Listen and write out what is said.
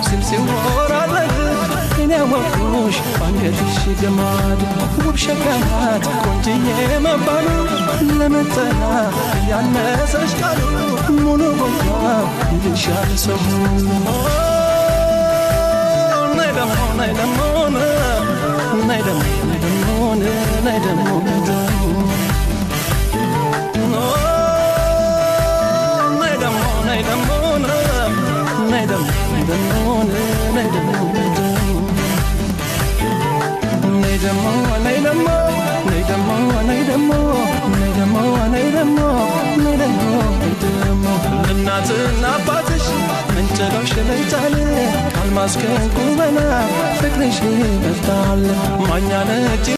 ሲል ሲወራረድ እኔ ያወቅኩሽ ባንገትሽ ገማድ። ውብ ሸጋ ናት ቆንጅዬ መባሉ ለመጠና ያነሰሽ ቃሉ ሙሉ ቦታው ይልሻል ሰው። ነይ ደሞ፣ ነይ ደሞ፣ ነይ ደሞ፣ ነይ ደሞ፣ ነይ ደሞ፣ ነይ ደሞ፣ ነይ ደሞ፣ ነይ ደሞ፣ ነይ ደሞ፣ ነይ ደሞ፣ ነይ ደሞ፣ ነይ ደሞ፣ ነይ ደሞ፣ ነይ ደሞ፣ ነይ ደሞ፣ ነይ ደሞ፣ ነይ ደሞ፣ ነይ ደሞ፣ ነይ ደሞ። እናትና አባትሽ ምንጭሎሽ ለይታል ከአልማዝ ከዕንቁ በላይ ፍቅርሽ ይበልጣል። ማኛ ነች።